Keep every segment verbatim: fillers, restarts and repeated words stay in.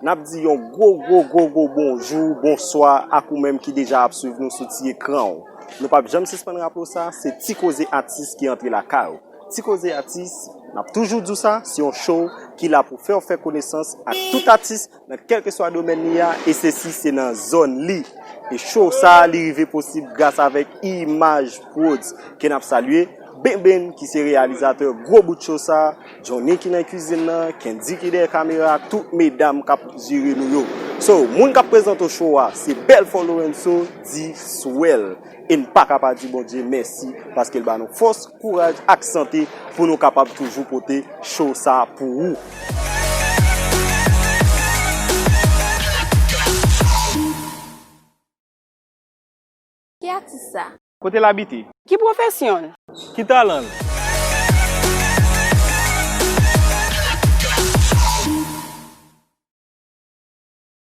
N ap di yon gwo, gwo, gwo, gwo bonjou, bonswa ak ou menm ki deja ap swiv nou sou ti ekran w. Nou p ap janm sispann raple w sa, se Ti Koze Atis ki antre lakay ou. Ti Koze Atis, n ap toujou di w sa, se yon show ki la pou fè w fè konesans ak tout atis nan kèlkeswa domèn li a, e sesi se nan zòn li. E show sa a, li rive posib gras avèk Imaj Prodz, ke n ap salye, Benben ki se reyalizatè gwo bout show sa, Johnny ki nan kwizin nan, Kendy ki dèyè kamera, tout medam k ap jere nou yo. So, moun k ap prezante w show a, se Belfort Lorenzo, di Swell. E n pa ka pa di Bondye mèsi, paske l ba nou fòs, kouraj ak sante pou nou kapab toujou pote show sa pou ou. Ki atis sa? Kote l abite? Ki pwofesyon l? Ki talan l?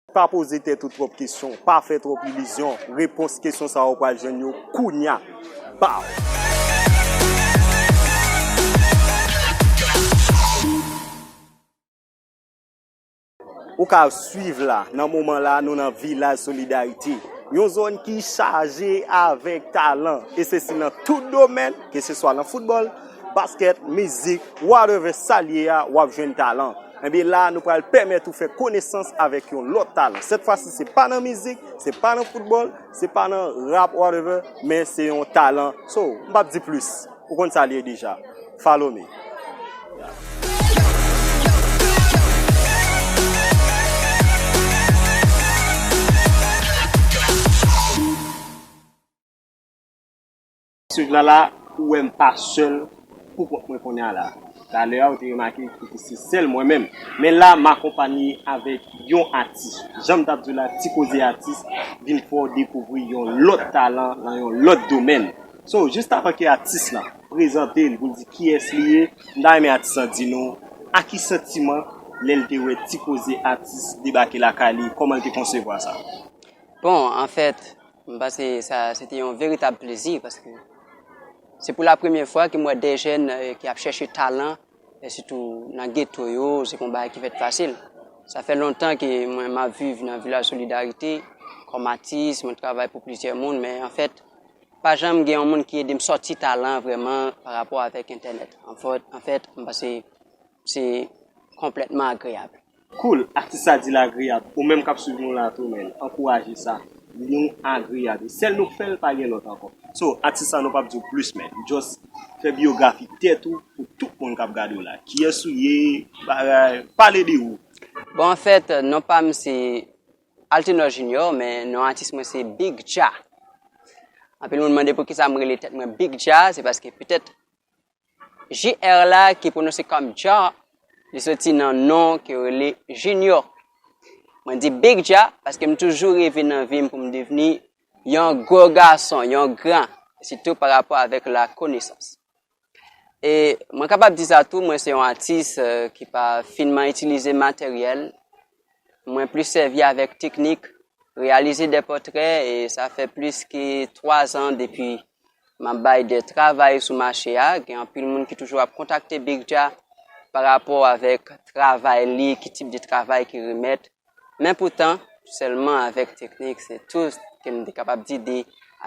Pa poze tèt ou twòp kesyon, pa fè twòp ilizyon. Repons kesyon sa a ou pral jwenn yo kounya. Baw! Ou ka swiv la, nan moman la, nou nan Vilaj Solidarite. Yon zòn ki chaje avèk talan, e se si nan tout domèn, ke se swa nan foutbòl, baskèt, mizik, whatever sa l ye a, w ap jwenn talan. Enben la, nou pral pèmèt ou fè konesans avèk yon lòt talan. Sèt fwa si, se pa nan mizik, se pa nan foutbòl, se pa nan rap, whatever, men se yon talan. So, m p ap di plis. Ou konn sa l ye deja. Follow me. Swiv la la, ou wè m pa sèl pou kont mwen kounye a la. Talè a, ou te remake ki se sèl mwen menm. Men la, m akonpanye avèk yon atis. Jan m t ap di w la, Ti Koze Atis vin fè w dekouvri yon lòt talan nan yon lòt domèn. So, jis avan ke atis la prezante l pou l di kiyès li ye, m ta renmen atis lan di nou a ki santiman lè l te wè Ti Koze Atis debake lakay li, kòman l te konsevwa sa? Bon, anfèt, m panse sa se te yon veritab plezi paske se pou la premyè fwa ke m wè de jèn, eh, ki ap chèche talan, e sitou nan geto yo, se pa yon bagay ki fèt fasil. Sa fè lontan ke mwen m ap viv nan Vilaj Solidarite kòm atis, mwen travay pou plizyè moun, men anfèt, pa janm gen yon moun ki ede m sòti talan vrèman pa rapò avèk entènèt. Anfèt, anfèt, m panse se konplètman agreyab. Cool, atis sa di l agreyab. Ou menm k ap swiv nou la tou, men, ankouraje sa. Nou agreyab. E sèl nou k fè l, pa gen lòt ankò. So, atis sa nou p ap di w plis, men. Just fè biyografi tèt ou pou tout moun k ap gade w la. Kiyès ou ye, bagay, pale de ou. Bon, anfèt, non pa m se Altenor Junior, men non atis mwen se Big Jah. Anpil moun mande poukisa m rele tèt mwen Big Jah, se paske petèt J R la ki pwononse kòm Jah, li soti nan non ke yo rele Junior. Mwen di Big Jah paske m toujou reve nan vi m pou m devni yon gwo gason, yon gran, sitou pa rapò avèk la konesans. E mwen kapab di sa tou, mwen se yon atis, eh, ki pa finman itilize materyèl. Mwen plis sèvi avèk teknik, reyalize de pòtrè, e sa fè plis ke twa zan depi m ap bay de travay sou mache a. Gen anpil moun ki toujou ap kontakte Big Jah pa rapò avèk travay li, ki tip de travay ki remèt. Men poutan, sèlman avèk teknik, se tou ke m te kapab di de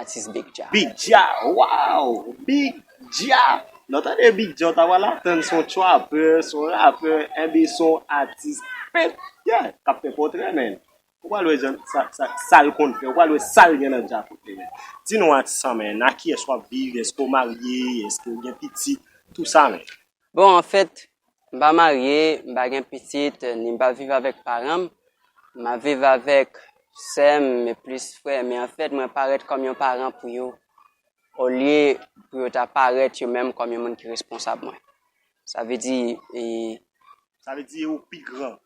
atis Big Jah. Big Jah, wow! Big Jah! Lè w tande Big Jah, w ta pral atann se yon trapper, se yon rapper, enben se yon atis pent, yeah, k ap fè pòtrè, men. Ou pral wè jan sa, sa, sa l konn fè, ou pral wè sa l gen nan djakout li, men. Di nou atis sa, men, nan kiyès w ap viv, èske w marye, èske w gen pitit, tou sa, men. Bon, anfèt, m pa marye, m pa gen pitit, ni m pa viv avèk paran m. M ap viv avèk sè m, e plis frè m. Men anfèt, mwen parèt kòm yon paran pou yo, olye pou yo ta parèt yo menm kòm yon moun ki responsab mwen. Sa vle di, e, sa vle di ou pi gran.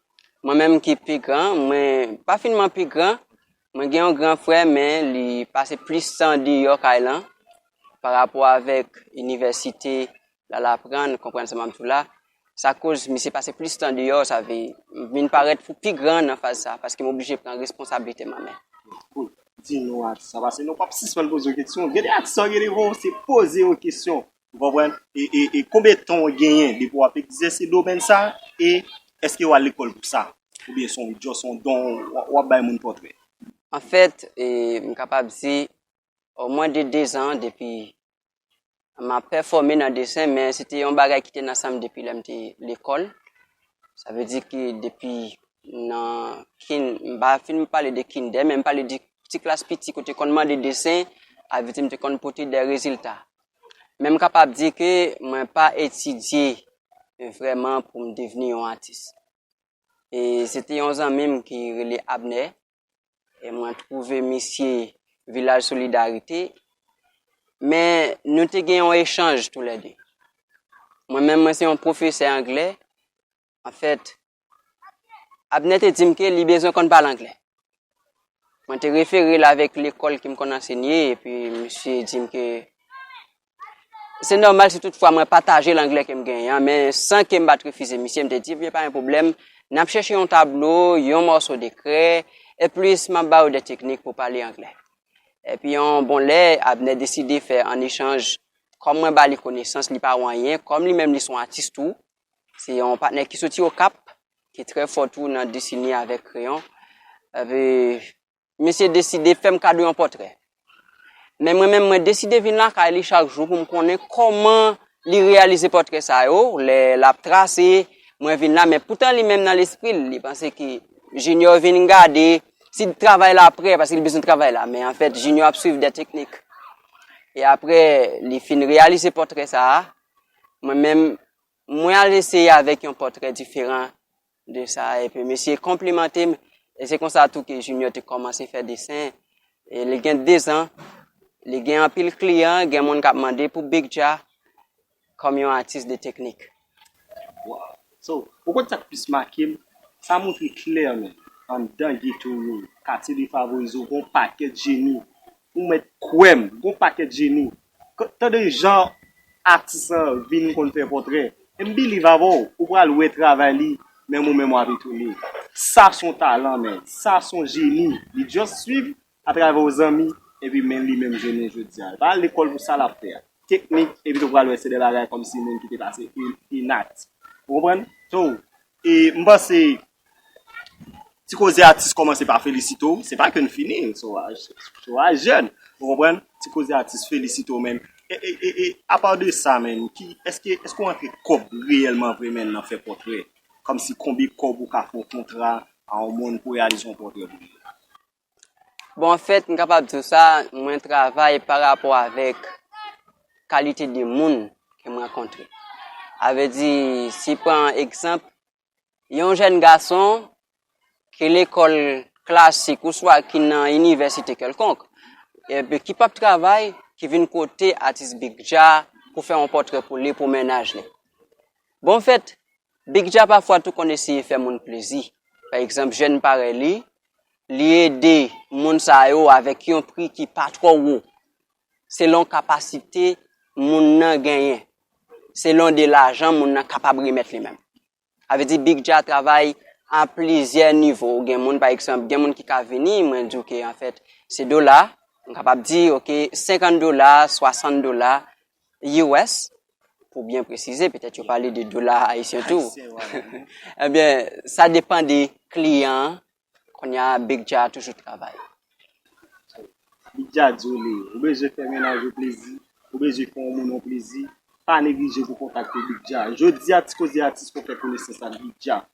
Mwen menm ki pi gran, mwen pa finman pi gran. Mwen gen yon gran frè, men li pase plis tan deyò kay lan pa rapò avèk inivèsite l al aprann, konprann sa m ap di w la. Sa koz misye pase plis tan deyò, sa vle m vin parèt pou pi gran nan faz sa, paske m oblije pran responsablite manmè. Cool. Di nou atis sa, paske nou p ap sispann poze w kesyon. Gen de atis sa w gen devan w, se poze yo kesyon. Ou konprann? E, e, e konbyen tan w genyen depi w ap egzèse domèn sa? E èske w al lekòl pou sa? oubyen se yon just yon don w ap bay moun pòtrè? Anfèt, e, m kapab di, omwen de dezan depi m ap pèfòme nan desen, men se te yon bagay ki te nan san m depi lè m te lekòl. Sa vle di ke depi nan kin, m pa fin pale de kindè, men m pale de ti klas piti kote konn mande desen, avèti m te konn pote de rezilta. Men m kapab di ke mwen pa etidye vrèman pou m devni yon atis. E se te yon zanmi m ki rele Abner, e mwen twouve misye Vilaj Solidarite, men nou te gen yon echanj toulède. Mwen menm, mwen se yon pwofesè anglè. Anfèt, Abner te di m ke li bezwen konn pale anglè. Mwen te refere l avèk lekòl ke m konn ansenye, epi misye di m ke se nòmal si toutfwa mwen pataje l anglè ke m genyen an, men san ke m pa t refize misye, m te di, ebyen, pa gen pwoblèm, n ap chèche yon tablo, yon mòso de krè, e plis m ap ba w de teknik pou pale anglè. Epi yon bon lè, Abner deside fè an echanj, kòm mwen ba li konesans, li pa wè anyen, kòm li menm li se yon atis tou, se yon patnè ki soti Okap, ki trè fò tou nan desine avèk kreyon. Epi, misye deside fè m kado yon pòtrè. Men mwen menm, mwen deside vin lakay li chak jou pou m konnen kòman li reyalize pòtrè sa yo. Lè l ap trase, mwen vin la, men poutan li menm nan lespri l, li panse ke Junior vin gade si travay la prè, paske li bezwen travay la. Men anfèt, Junior ap swiv de teknik. E apre, li fin reyalize pòtrè sa a, mwen menm, mwen al eseye avèk yon pòtrè diferan de sa, epi misye konplimante m, e se konsa tou ke Junior te kòmanse fè desen, e li gen dezan, li gen anpil kliyan, gen moun k ap mande pou Big Jah kòm yon atis de teknik. Wow. So, ou konn sa k plis make m? Sa montre klèman, anndan geto yo, katye defavorize yo, gen yon pakèt jeni. Ou mèt kwè m, gen yon pakèt jeni. K-, tande jan atis lan vin konn fè pòtrè. E m believe avè w, ou pral wè travay li, menm ou menm w ap etone. Sa se yon talan, men. Sa se yon jeni. Li just swiv atravè yon zanmi, epi men li menm jwenn jodi a. Li pa al lekòl pou sa l ap fè a. Teknik, epi tou pral wè se de bagay kòmsi moun ki te pase in-, inat. Ou konprann? So, e m panse, Ti Koze Atis kòmanse pa felisite w, se pa ke n fini, so a, so a jèn, ou konprann? Ti Koze Atis felisite w, men, e, e, e, e, apa de sa, men, ki, èske, èske w antre kòb reyèlman vre, men, nan fè pòtrè? Kòmsi konbyen kòb ou ka fè yon kontra a yon moun pou reyalize yon pòtrè pou li? Bon, anfèt, m kapab di w sa, mwen travay pa rapò avèk kalite de moun ke m rankontre. A vle di, si pran egzanp, yon jèn gason ki lekòl klasik oswa ki nan inivèsite kèlkonk, epi ki p ap travay, ki vin kote atis Big Jah pou fè yon pòtrè pou li, pou mennaj li. Bon, anfèt, Big Jah pafwa tou konn eseye fè moun plezi. Pa egzanp, jèn parèy li, li ede moun sa yo avèk yon pri ki pa twò wo, selon kapasite moun nan genyen, selon de lajan moun nan kapab remèt li menm. Sa vle di Big Jah travay a plizyè nivo. Gen moun, pa egzanp, gen moun ki ka vini, mwen di w ke, anfèt, se dola, m kapab di, oke, senkant dola, swasant dola U S, pou byen presize, petèt yo pale de dola ayisyen tou. Ayisyen, vwala. Ebyen, sa depann de kliyan an, kounye a Big Jah toujou travay. Big Jah di w li, ou bezwen fè mennaj ou plezi, ou bezwen fè yon moun yon plezi, pa neglije pou kontakte Big Jah. Jodi a, Ti Koze Atis pou fè konesans ak Big Jah.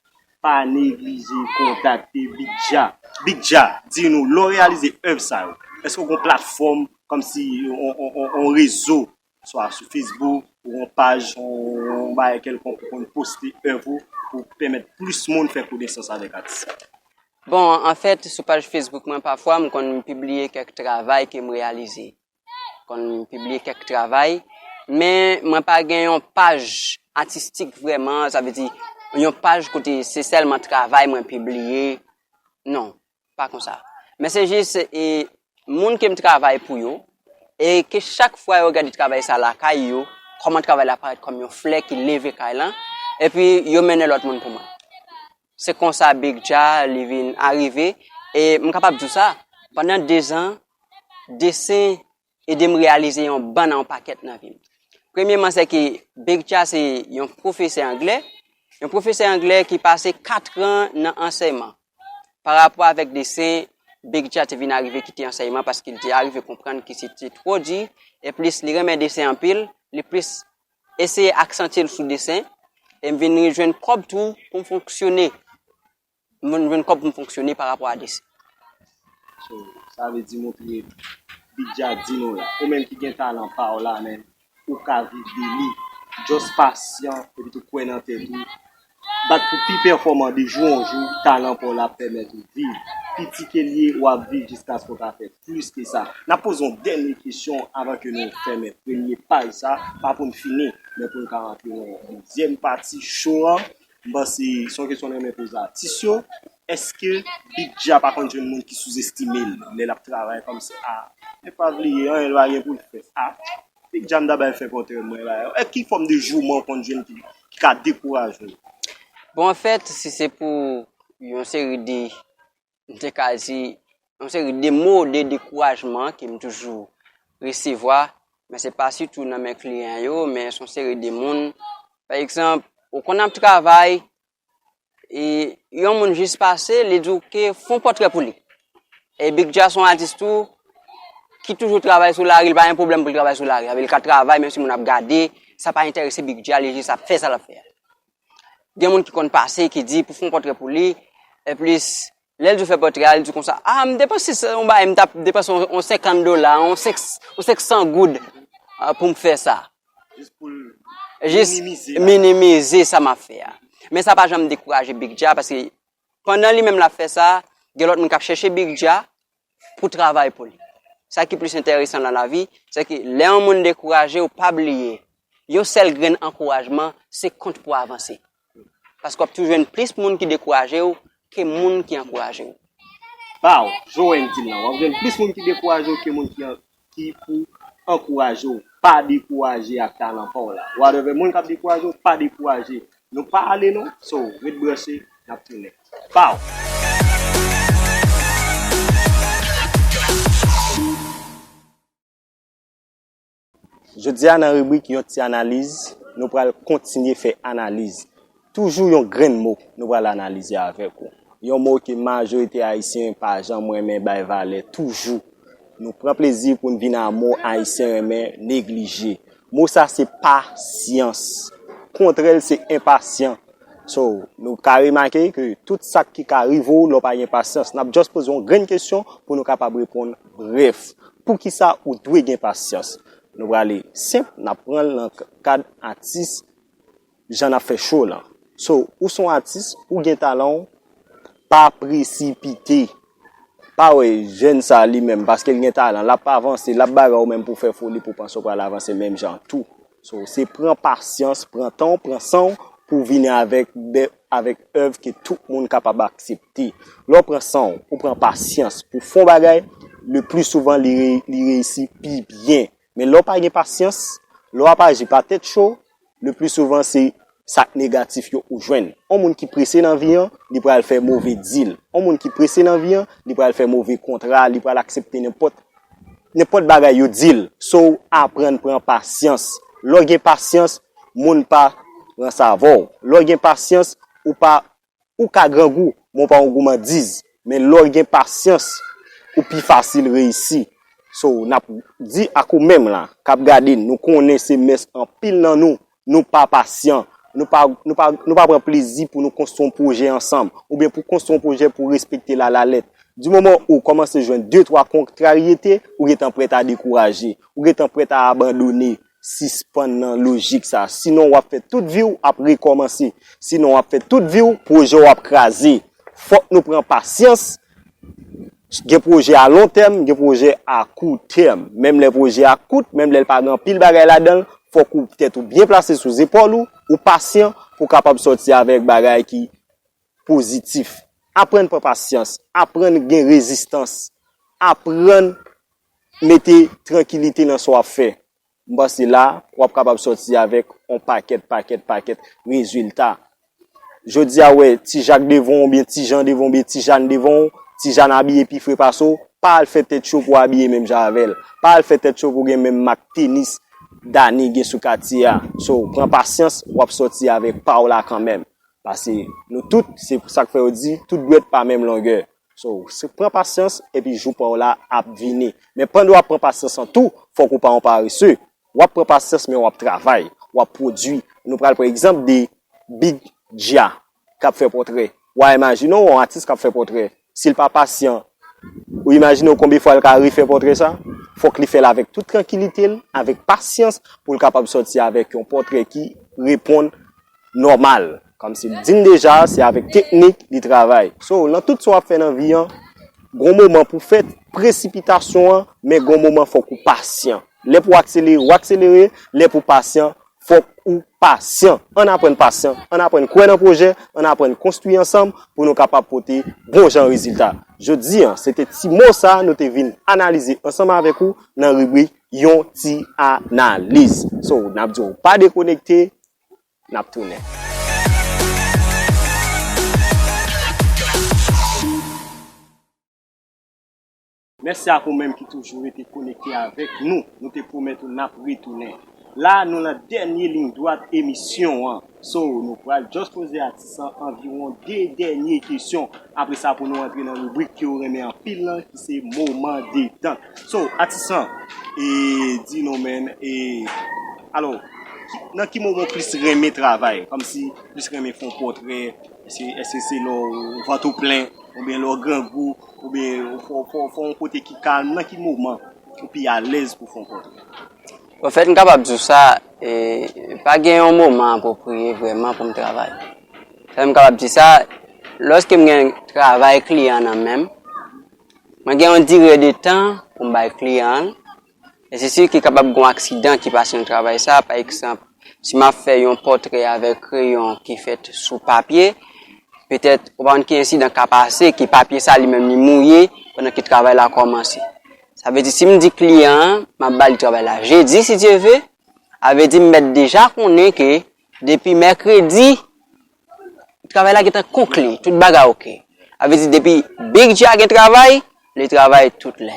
Pa neglije kontakte Big Jah. Big Jah, di nou, lè w reyalize èv sa yo, èske w gen yon platfòm, kòmsi yon, yon, yon, yon rezo, swa sou Facebook, ou yon paj, yon, yon bagay kèlkonk pou konn poste èv ou, pou pèmèt plis moun fè konesans avèk atis sa? Bon, anfèt, sou paj Facebook mwen, pafwa, m konn pibliye kèk travay ke m reyalize. Konn pibliye kèk travay, men mwen pa gen yon paj atistik vrèman, sa vle di, yon paj kote se sèlman travay mwen pibliye. Non, pa konsa. Men se jis, e, moun ke m travay pou yo, e ke chak fwa yo gade travay sa lakay yo, kòman travay la parèt kòm yon flè ki leve kay lan, epi yo mennen lòt moun pou mwen. Se konsa Big Jah li vin arive, e m kapab di w sa, pandan dezan, desen ede m reyalize yon bann an pakèt nan vi m. Premyeman, se ke Big Jah se yon pwofesè anglè, Yon pwofesè anglè ki pase katran nan ansèyman. Pa rapò avèk desen, Big Jah te vin arive kite ansèyman paske li te arive konprann ke se te twò di, e plis li renmen desen anpil, li plis eseye aksantye l sou desen, e m vin jwenn kòb tou pou m fonksyone. M vin jwenn kòb pou m fonksyone pa rapò a desen. So, sa vle di montre Big Jah di nou la. Ou menm ki gen talan pa w la, men ou ka viv de li. Just pasyan, epi tou kwè nan tèt ou. Bat pou pi pèfòman de jou an jou, talan pa w la ap pèmèt ou viv. Piti ke l ye, w ap viv jiskaske w ka fè plis ke sa. N ap poze yon dènye kesyon avan ke nou fèmen premye paj sa, pa pou n fini, men pou n ka rantre nan dezyèm pati cho an. M panse se yon kesyon n renmen poze atis yo. Èske Big Jah pa konn jwenn moun ki souzestime l lè l ap travay kòmsi, a, nèg pa vle ye anyen, l pa gen pou l fè? A, Big Jah m ta bay fè kontrè mwen la. E ki fòm de jouman w konn jwenn ki, ki ka dekouraje w? Bon, anfèt, si se pou yon seri de, m te ka di, yon seri de mo de dekourajman ke m toujou resevwa, men se pa sitou nan men kliyan yo, men se yon seri de moun. Pa egzanp, ou konn ap travay, e yon moun jis pase, li di w ke fè yon pòtrè pou li. E Big Jah se yon atis tou ki toujou travay sou lari, li pa gen pwoblèm pou l travay sou lari. Sa vle di, li ka travay, menm si moun ap gade, sa pa enterese Big Jah, li jis ap fè sa l ap fè a. Gen moun ki konn pase, ki di pou fè yon pòtrè pou li, e plis, lè l di w fè pòtrè a, li di w konsa, a, m depanse sa, yon bagay, m t ap depanse yon, yon senkant dola, yon senk, yon senk san goud, a, pou m fè sa. Jis pou l Jis minimize la. Minimize sa m ap fè a. Men sa pa janm dekouraje Big Jah, paske pandan li menm l ap fè sa, gen lòt moun k ap chèche Big Jah pou travay pou li. Sa ki plis enteresan nan lavi, se ke lè yon moun dekouraje, w pa bliye, yon sèl grenn ankourajman, se kont pou avanse. Paske w ap toujou jwenn plis moun ki dekouraje w ke moun ki ankouraje w. Baw, jan w di l lan, w ap jwenn plis moun ki dekouraje w ke moun ki an-, ki pou ankouraje w. Pa dekouraje ak talan pa w la. Whatever, moun k ap dekouraje w, pa dekouraje. Nou pa ale non. So, ret branche, n ap tounen. Baw! Jodi a nan ribrik Yon Ti Analiz, nou pral kontinye fè analiz. Toujou yon grenn mo nou pral analize avèk ou. Yon mo ke majorite Ayisyen pa janm renmen bay valè toujou. Nou pran plezi pou n vin a mo Ayisyen renmen neglije. Mo sa se pasyans. Kontrè l se enpasyan. So, nou ka remake ke tout sa ki ka rive w lè w pa gen pasyans. N ap just poze yon grenn kesyon pou nou kapab reponn brèf. Poukisa ou dwe gen pasyans? Nou prale senp, n ap pran l nan k-, kad atis, jan n ap fè cho lan. So, ou se yon atis, ou gen talan w, pa presipite. Pa wè jèn sa li menm, paske l gen talan, l ap avanse, l ap bagay ou menm pou fè foli, pou panse w pral avanse menm jan tou. So, se pran pasyans, pran tan w, pran san w pou w vini avèk bè-, avèk èv ke tout moun kapab aksepte. Lè w pran san w, ou pran pasyans pou w fè yon bagay, le pli souvan li re-, li reyisi pi byen. Men lè w pa gen pasyans, lè w ap aji pa tèt cho, le pli souvan se sa k negatif yo ou jwenn. Yon moun ki prese nan vi an, li pral fè move deal. Yon moun ki prese nan vi an, li pral fè move kontra, li pral aksepte nenpòt, nenpòt bagay yo di l. So, aprann pran pasyans. Lè w gen pasyans, moun pa ranse avè w. Lè w gen pasyans, ou pa, ou ka grangou, men w pa yon goumandiz. Men lè w gen pasyans, ou pi fasil reyisi. So, n ap di ak ou menm la, k ap gade n, nou konnen se mès anpil nan nou, nou pa pasyan, nou pa, nou pa, nou pa pran plezi pou nou konstwi yon pwojè ansanm, oubyen pou konstwi yon pwojè pou respekte l alalèt. Di moman ou kòmanse jwenn de, twa kontraryete, ou gentan prèt a dekouraje, ou gentan prèt a abandone. Sispann nan lojik sa. Sinon, w ap fè tout vi w ap rekòmanse. Sinon, w ap fè tout vi w, pwojè w ap kraze. Fòk nou pran pasyans. Gen pwojè a lon tèm, gen pwojè a kou tèm. Menm lè pwojè a kout, menm lè l pa gen anpil bagay ladan l, fòk ou tèt ou byen plase sou zepòl ou, ou pasyan pou w kapab sòti avèk bagay ki pozitif. Aprann pran pasyans, aprann gen rezistans, aprann mete trankilite nan sa w ap fè. M panse la, w ap kapab sòti avèk yon pakèt, pakèt, pakèt rezilta. Jodi a, w wè Ti Jak devan w, oubyen Ti Jan devan w, oubyen Ti Jàn devan w, Ti Jàn abiye pi fre pase w, pa al fè tèt cho pou w abiye menm jan avè l. Pa al fè tèt cho pou w gen menm mak tenis Dany gen sou katye a. So, pran pasyans, w ap sòti avèk pa w la kanmenm. Paske nou tout, se sa k fè yo di, tout dwèt pa menm longè. So, se pran pasyans, epi jou pa w la ap vini. Men pandan w ap pran pasyans lan tou, fòk ou pa yon parese. W ap pran pasyans, men w ap travay, w ap pwodui. Nou pral pran egzanp de Big Dja k ap fè pòtrè. W a imajine w, yon atis k ap fè pòtrè. Si l pa pasyan, ou imajine w konbyen fwa l ka refè pòtrè sa? Fòk li fè l avèk tout trankilite l, avèk pasyans, pou l kapab sòti avèk yon pòtrè ki reponn nòmal. Kòmsi l di n deja, se avèk teknik li travay. So, nan tout sa w ap fè nan vi an, gon moman pou fè presipitasyon an, men gon moman fòk ou pasyan. Lè pou w akselere, ou akselere, lè pou pasyan, fòk ou pasyan. Ann aprann pasyan, ann aprann kwè nan pwojè, ann aprann konstwi ansanm pou nou kapab pote bon jan rezilta. Jodi an, se te ti mo sa nou te vin analize ansanm avèk ou nan ribrik Yon Ti Analiz. So, n ap di w pa dekonekte, n ap tounen. Mèsi ak ou menm ki toujou rete konekte avèk nou. Nou te pwomèt ou n ap retounen. La, nou nan dènye liy dwat emisyon an. So, nou pral just poze atis lan anviwon de dènye kesyon. Apre sa, pou nou antre nan ribrik ke w renmen anpil lan, ki se moman detant. So, atis lan, e, di nou menm, e, alò, ki, nan ki moman w plis renmen travay? Kòmsi plis renmen fè yon pòtrè, èske, èske se lè w vant ou plen, oubyen lè w grangou, oubyen w fè, fè, fè yon kote ki kalm, nan ki moman ou pi alèz pou fè yon pòtrè? Anfèt, m kapab di w sa, e, pa gen yon moman apwopriye vrèman pou m travay. Sa m kapab di sa, lòske m gen travay kliyan nan men m, mwen gen yon dire de tan pou m bay kliyan an, e se si ki kapab gen yon aksidan ki pase nan travay sa, pa egzanp, si m ap fè yon pòtrè avèk kreyon ki fèt sou papye, petèt, ou pa konn ki ensidan ka pase, ki papye sa li menm li mouye pandan ke travay la kòmanse. Sa vle di, si m di kliyan an, m ap ba li travay la jedi, si Dye ve, sa vle di m mèt deja konnen ke depi mèkredi, travay la gentan konkli, tout bagay oke. Sa vle di, depi Big Dja gen travay, li travay tout lè.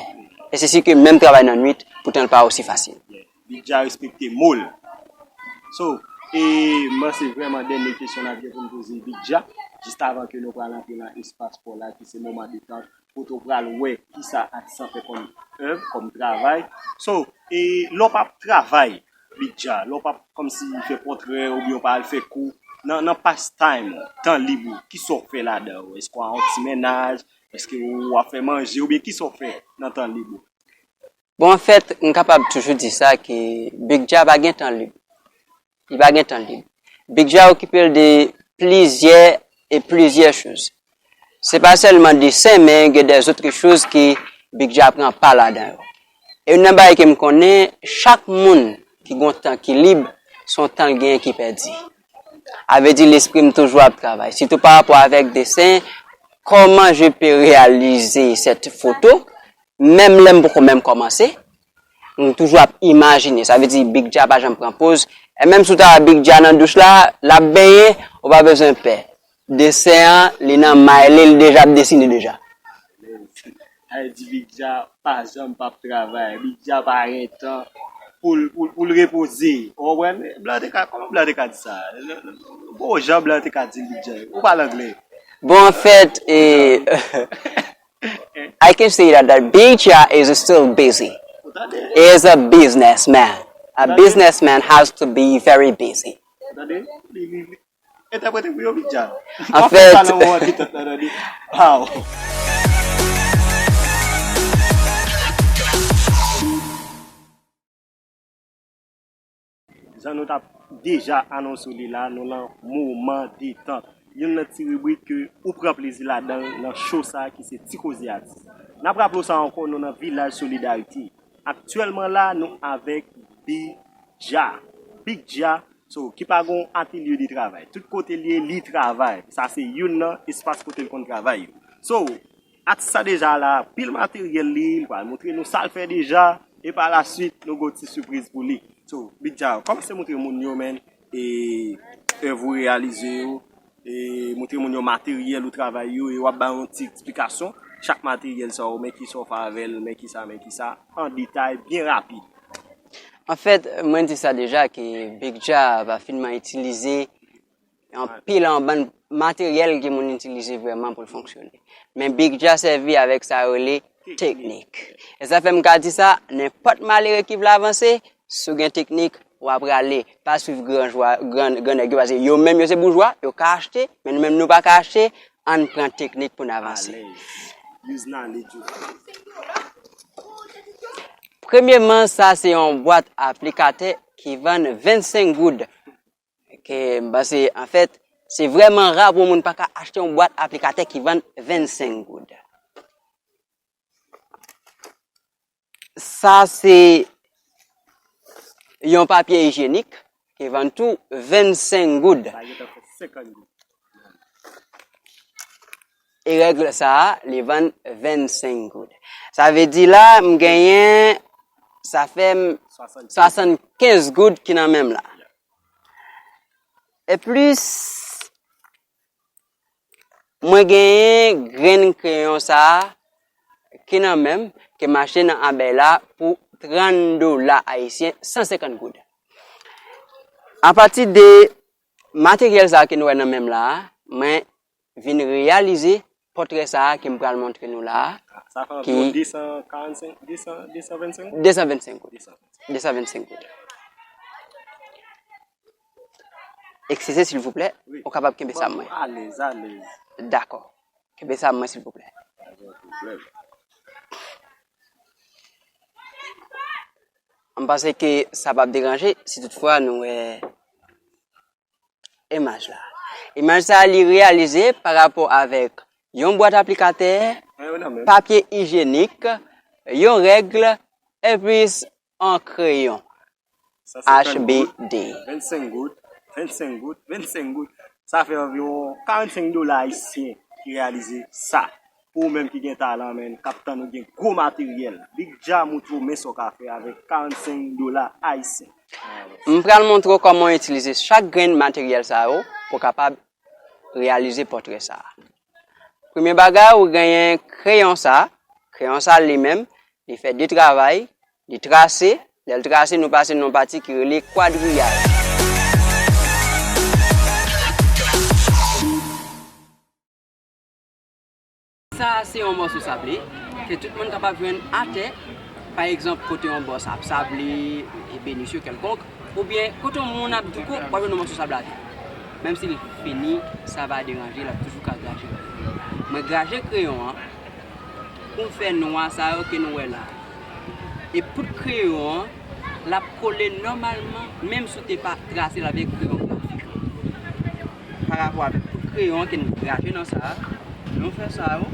E se si ke menm travay nan nwit, poutan l pa osi fasil. Big Dja respekte mo l. So, e, m panse vrèman dènye kesyon n ap gen pou n poze Big Dja, jis avan ke nou pral antre nan espas pa w la, ki se moman detant, kote w pral wè kisa atis lan fè kòm èv, kòm travay. So, e, lè w p ap travay, Big Dja, lè w p ap kòmsi fè pòtrè oubyen w pa al fè kou, nan, nan pastime ou, tan lib ou, kisa w fè ladan yo? Èske w a yon ti mennaj? Èske w ap fè manje oubyen kisa w fè nan tan lib ou? Bon, anfèt, m kapab toujou di sa ke Big Dja pa gen tan lib. Li pa gen tan lib. Big Dja okipe l de plizyè e plizyè choz. Se pa sèlman desen, men gen dèzòt choz ke Big Dja pran pa ladan yo. E youn nan bagay ke m konnen, chak moun ki gen yon tan ki lib, se yon tan l genyen ki pèdi. Sa vle di lespri m toujou ap travay, sitou pa rapò avèk desen, comment je peux réaliser cette photo, menm lè m poko menm kòmanse, m toujou ap imajine. Sa vle di Big Dja pa janm pran poz. E menm si w ta wè Big Dja nan douch la, l ap benyen, ou pa bezwen pè. Desen an, li nan may li, li deja ap desine deja. Sa vle di Big Dja pa janm p ap travay. Big Dja pa gen tan pou l, pou l, pou l repoze. Ou konprann? Blan te ka, kòman blan te ka di sa? Bon, jan blan te ka di l, Big Dja. Ou pale anglè? Bon, anfèt, e, I can say that, that Big Dja is still busy. Ou tande? He is a businessman. A businessman has to be very busy. Ou tande? Li, li, li. Entèprete pou yo, Big Dja. Anfèt, sa nan moman detant la, tande. Wow. Jan nou t ap deja anonse w li la, nou nan moman detant. Youn nan ti ribrik ke ou pran plezi ladan l nan show sa a ki se Ti Koze Atis. N ap raple w sa ankò, nou nan Vilaj Solidarite. Aktyèlman la, nou avèk Big Dja. Big Dja, so, ki pa gon atelye de travay. Tout kote l ye, li travay. Sa se youn nan espas kote l konn travay yo. So, atis sa deja la, pil materyèl li, li pral montre nou sa l fè deja, e pa la swit, nou gon ti sipriz pou li. So, Big Dja, kòmanse montre moun yo, man, e, èv ou reyalize yo, e, montre moun yo materyèl ou travay yo, e w ap ba yo yon ti eksplikasyon, chak materyèl sa yo, men kisa w fè avè l, men kisa, men kisa, an detay, byen rapid. Anfèt, mwen di sa deja ke Big Dja pa finman itilize Anpil an bann materyèl ke moun itilize vrèman pou l fonksyone. Men Big Jah sèvi avèk sa yo rele teknik. E sa fè m ka di sa, nenpòt malere ki vle avanse, si w gen teknik, w ap rale. Pa swiv gran jwa, gran, gran nèg yo, paske yo menm yo se boujwa, yo ka achte, men nou menm nou pa ka achte, ann pran teknik pou n avanse. Alèz. Use knowledge. Premyèman, sa se yon bwat aplikatè ki vann vennsenk goud. Ke m panse, anfèt, se vrèman ra pou yon moun pa ka achte yon bwat aplikatè ki vann vennsenk goud. Sa se yon papye ijyenik ki vann tou vennsenk goud. Sa gentan fè senkant goud. E règ sa a, li vann vennsenk goud. Sa vle di la, m genyen, sa fè m swasannkenz goud ki nan men m la. E plis, mwen genyen grenn kreyon sa a ki nan men m, ke m achte nan Abèy la pou trant dola ayisyen, san senkant goud. Apati de materyèl sa a ke nou wè nan men m la a, mwen vin reyalize pòtrè sa a ke m pral montre nou la a, ki de san karannsenk, de san, de san vennsenk goud? De san vennsenk goud. De san vennsenk goud. Eskize, silvouplè, ou kapab kenbe sa mwen? Alèz, alèz. Dakò. Kenbe sa mwen, silvouplè. M panse ke sa p ap deranje si toutfwa nou wè imaj la. Imaj sa a, li reyalize pa rapò avèk yon bwat aplikatè, papye ijyenik, yon règ, epi yon kreyon. H B D. Vennsenk goud, vennsenk goud, vennsenk goud. Sa fè anviwon karannsenk dola ayisyen ki reyalize sa. Pou ou menm ki gen talan, menn, k ap tann ou gen gwo materyèl, Big Jah montre w men sa w ka fè avèk karannsenk dola ayisyen. M pral montre w kòman w itilize chak grenn materyèl sa yo pou w kapab reyalize pòtrè sa a. Premye bagay, ou genyen kreyon sa. Kreyon sa li menm, li fè de travay, li trase. Lè l trase, nou pase nan yon pati ki rele kwadriyaj. Sa a se yon mòso sable ke tout moun kapab jwenn atè, pa egzanp, kote yon bò sab sable, e benisyo kèlkonk, oubyen kote yon moun ap douko, w ap jwenn yon mòso sab la tou. Menm si l fini, sa pa deranje, l ap toujou ka graje. Mwen graje kreyon an pou m fè nwa sa yo ke nou wè la. E poud kreyon an, l ap kole nòmalman, menm si w te pa trase l avèk kreyon grafik. Pa rapò avèk poud kreyon ke n graje nan sa a, nou fè sa yo.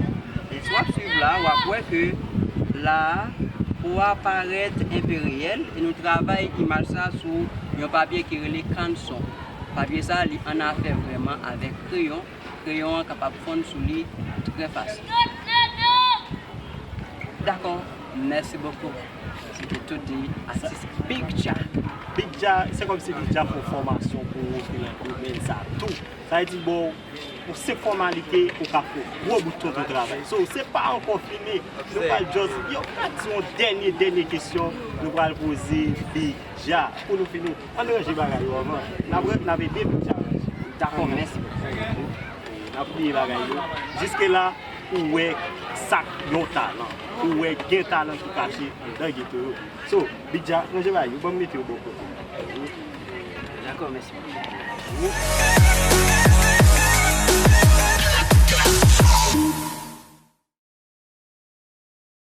E si w ap swiv la, w ap wè ke la a, po a parèt enpe reyèl, e nou travay imaj sa sou yon papye ki rele kanson. Papye sa, li annafè vrèman avèk kreyon. Kreyon an kapab fonn sou li trè fasil. Dakò, mèsi bokou. Se te tout de atis Big Jah. Big Jah, se kòmsi Big Jah fè yon fòmasyon pou ou ki nan domèn sa tou. Sa vle di, bon, yon senp fòmalite, ou ka fè yon gwo bout tonton travay. So, se pa ankò fini. Nou pral just, yo, pral di yon dènye, dènye kesyon. Nou pral poze Big Jah. Pou nou fini, ann ranje bagay yo anvan. N ap, n ap ede Big Jah ranje. Dakò, mèsi bokou. N ap bliye bagay yo. Jiske la, ou wè sa k yon talan. Ou wè gen talan ki kache anndan geto yo. So, Big Jah, ranje bagay yo, ban m mete yo bò kote. Dakò, mèsi.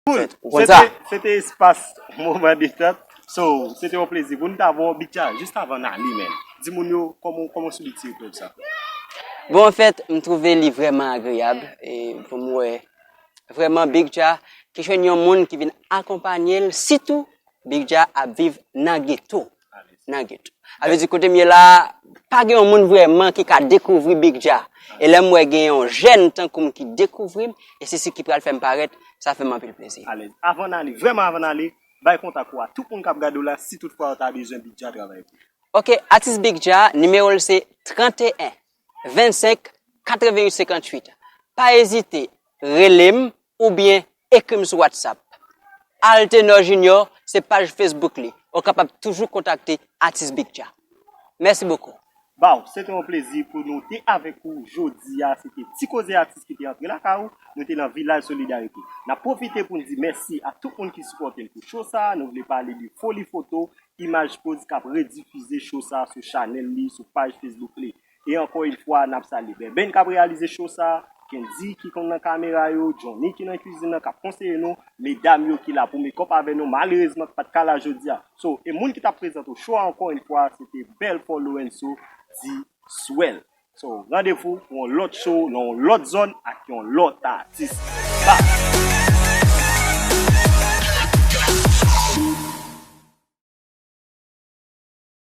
Cool. Ou konn sa. Se te, se te espas moman detant. So, se te yon plezi pou n ta avè w, Big Jah, jis avan n ale, menn. Di moun yo kòman, kòman w sou Big City Club sa. Bon, anfèt, m twouve li vrèman agreyab, e pou m wè vrèman Big Jah ki jwenn yon moun ki vin akonpanye l, sitou Big Jah ap viv nan geto. Nan geto. Sa vle di kote m ye la, pa gen yon moun vrèman ki ka dekouvri Big Jah. E lè m wè gen yon jèn tankou m ki dekouvri m, e se sa ki pral fè m parèt, sa fè m anpil plezi. Alèz. Avan n ale, vrèman avan n ale, bay kontak ou a tout moun k ap gade w la, si toutfwa yo ta bezwen Big Jah travay pou yo. Ok, atis Big Jah, nimewo l se trannteyen vennsenk katreventuit senkantuit. Pa ezite, rele m oubyen ekri m sou WhatsApp. Altenor Junior, se paj Facebook li. Ou kapab toujou kontakte atis Big Jah. Mèsi bokou. Baw, se te yon plezi pou nou te avèk ou jodi a. Se te Ti Koze Atis ki te antre lakay ou. Nou te nan Vilaj Solidarite. N ap pwofite pou n di mèsi a tout moun ki sipòte n pou show sa a. Nou vle pale de Foli Foto, Imaj Poz k ap redifize show sa a sou chanèl li, sou paj Facebook li. E ankò yon fwa, n ap salye Bèbèn k ap reyalize show sa a, Kendy ki konn nan kamera yo, Johnny ki nan kwizin nan k ap konseye nou, medam yo ki la pou mekòp avè nou, malerezman ki pa t ka la jodi a. So, e moun ki t ap prezante show a ankò yon fwa, se te Belfort Lorenzo di Swell. So, randevou pou yon lòt show nan yon lòt zòn ak yon lòt atis. Bye!